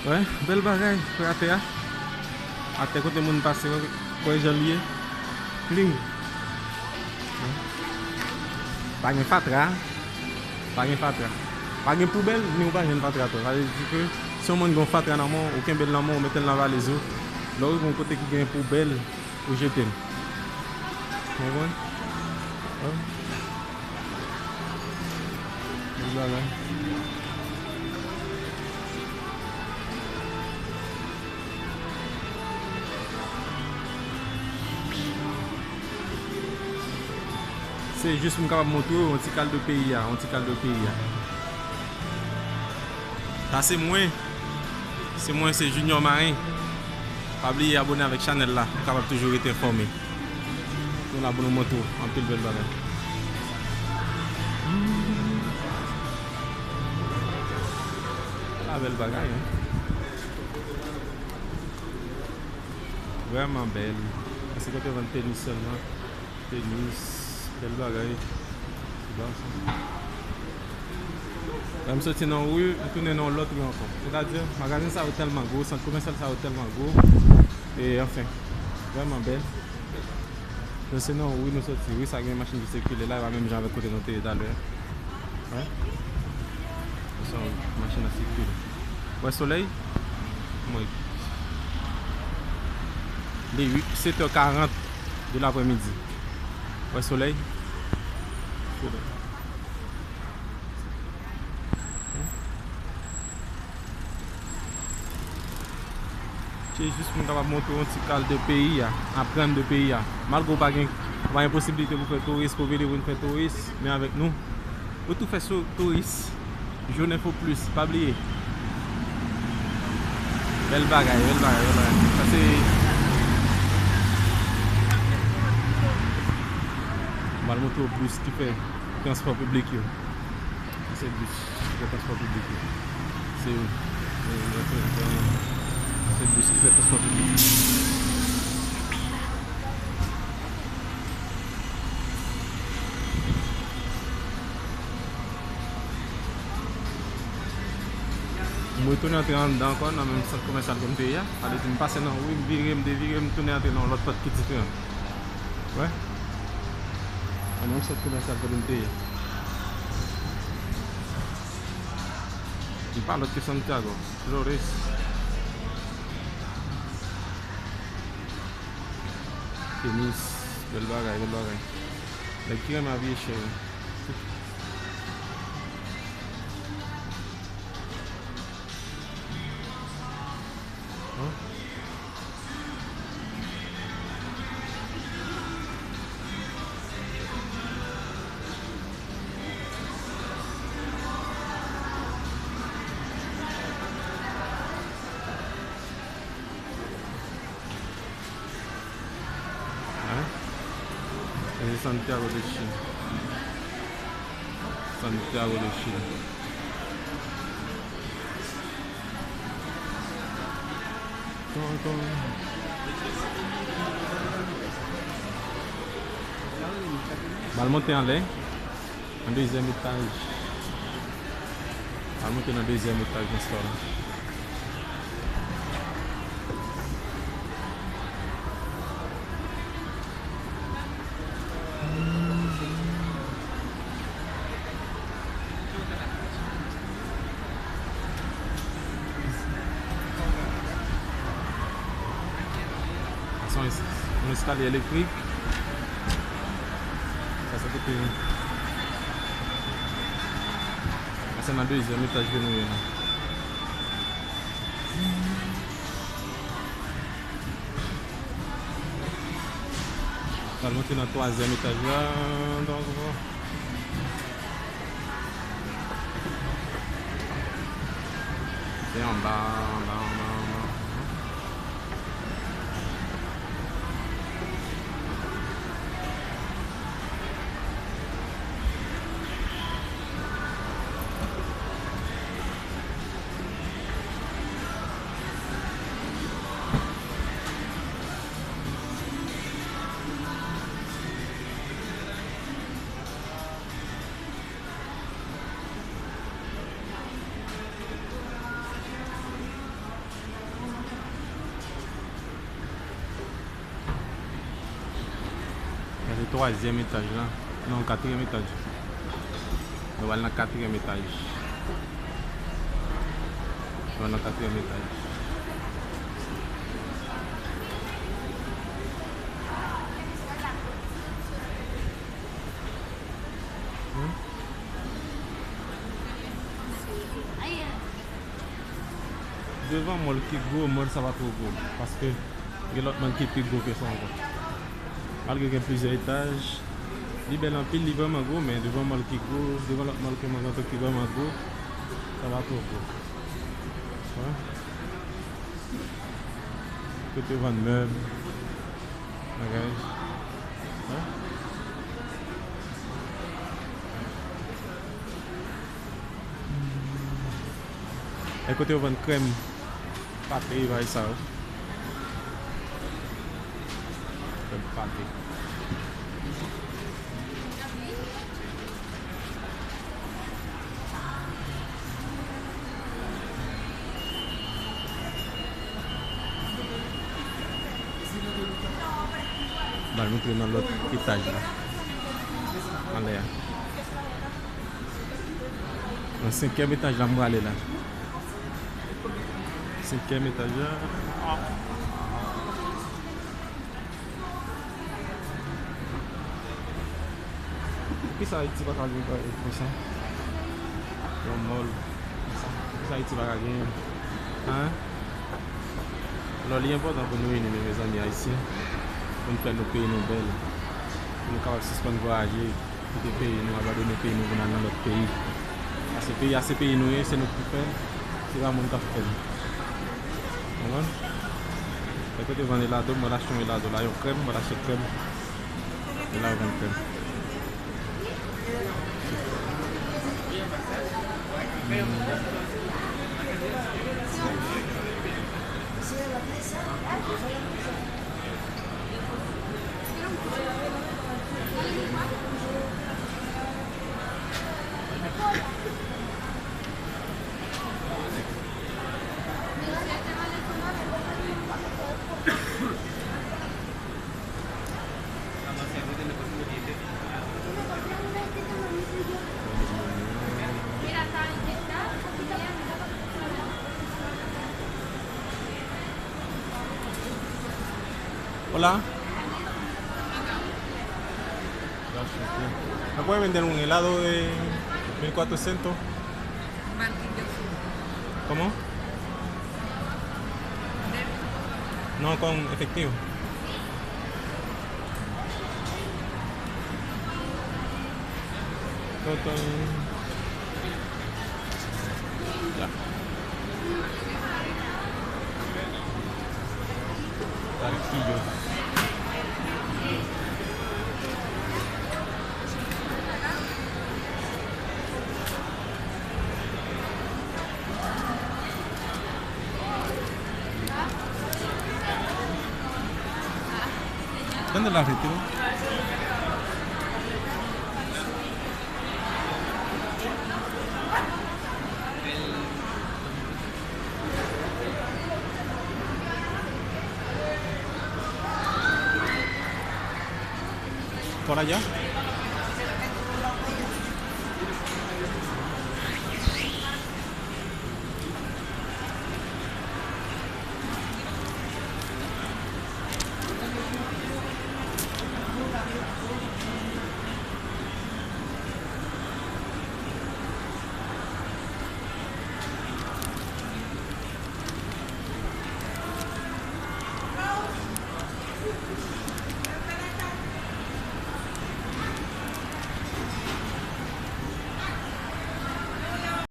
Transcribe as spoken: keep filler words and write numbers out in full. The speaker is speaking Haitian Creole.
Wè, bèl bagay, wè atè a. Atè kote moun pase, wè, wè jan l ye. Pling. Pa gen fatra. Pa gen fatra. Pa gen poubèl, ni ou pa jwenn fatra tou. Sa vle di ke si yon moun gen yon fatra nan men w, ou kenbe l nan men w, ou mete l nan valiz ou. Lè w rive yon kote ki gen poubèl, ou jete l. Ou konprann? Wè. Bèl bagay. Se jis pou m kapab montre w yon ti kal de peyi a, yon ti kal de peyi a. Sa se mwen. Se mwen, se Junior Marin. Pa bliye abone avèk chanèl la pou w kapab toujou rete enfòme. Nou la pou nou montre w anpil bèl bagay. La bèl bagay, hein. Vrèman bèl. Paske kote vann tenis sèlman. Tenis, bèl bagay. Ti gason. Lè m soti nan yon ri, m tounen nan yon lòt ri ankò. Sètadi, magazen sa yo tèlman gwo, sant komèsyal sa yo tèlman gwo. E, anfen, vrèman bèl. Nou se nan yon ri nou soti. Ri sa gen machin ki sikile la, e pa menm jan avèk kote nou te ye talè. Wè. Se yon machin ap sikile. Wè solèy? Mwen. Li uit, sèt è karant de laprèmidi. Wè solèy? Solèy. Se jis pou m kapab montre w yon ti kal de peyi a, aprann de peyi a. Malgre w pa gen, w pa gen posiblite pou fè touris, pou vini pou vin fè touris, men avèk nou, ou tou fè sou touris. Journée for plus, pa bliye. Bèl bagay, bèl bagay, bèl bagay. Sa se, m al montre w bus ki fè transpò piblik yo. Sa se bus ki fè transpò piblik yo. Se yo. Se, se, se, se bus ki fè transpò piblik yo. M retounen antre anndan ankò nan menm sant komèsyal ke m te ye a. Sa vle di m pase nan ri, m vire, m devire, m tounen antre nan yon lòt pòt ki diferan. Wè. Nan menm sant komèsyal kote m te ye. Li pa lòt ke Santiago. Flores. Tenis, bèl bagay, bèl bagay. Nèg ki renmen abiye chè yo. Hein? Hein? E se Santiago de Chile. Santiago de Chile. Tonton. M al monte anlè. Nan dezyèm etaj. Al monte nan dezyèm etaj nan store la. Sa se yon es-, yon eskalye elektrik. Sa se kote. Sa se nan dezyèm etaj ke nou ye la. Pral monte nan twazyèm etaj la, donk, bon. Se anba, anba, anba, anba. Twazyèm etaj la. Non, katriyèm etaj. Nou pral nan katriyèm etaj. Nou pral nan katriyèm etaj. Hmm? Devan mòl ki gwo, mòl sa pa twò gwo. Paske gen lòt mòl ki pi gwo ke sa ankò. Malgre gen plizyè etaj, li bèl anpil, li vrèman gwo, men devan mòl ki gwo, devan lòt mòl ke mwen konn ki vrèman gwo, sa pa twò gwo. Wè. Kote yo vann mèb, bagay. Wè. E kote yo vann krèm pate, bagay sa yo. Krèm pate. Ba nou antre nan lòt etaj la. Anlè a. Nan senkyèm etaj la m prale la. Senkyèm etaj la. Poukisa Ayiti pa ka gen bagay konsa? Yon mòl konsa. Poukisa Ayiti pa ka gen? Hein? Alò, li enpòtan pou nou ini, men, mezanmi, Ayisyen, pou n fè nou peyi nou bèl, pou nou kapab sispann vwayaje, kite peyi nou, abandone peyi nou pou n al nan lòt peyi. Paske peyi a se peyi nou ye, se nou ki pou fè l, se pa moun k ap fè l. Konprann? E kote vann elado, mwen achte yon elado la, yon krèm, mwen achte krèm. E la vann krèm. Hola. Mwen puedo vender un helado de mil cuatrocientos. ¿Cómo? No, con efectivo. Todo. Ya. Tranquilo. Tande la vite, wi. Por allá.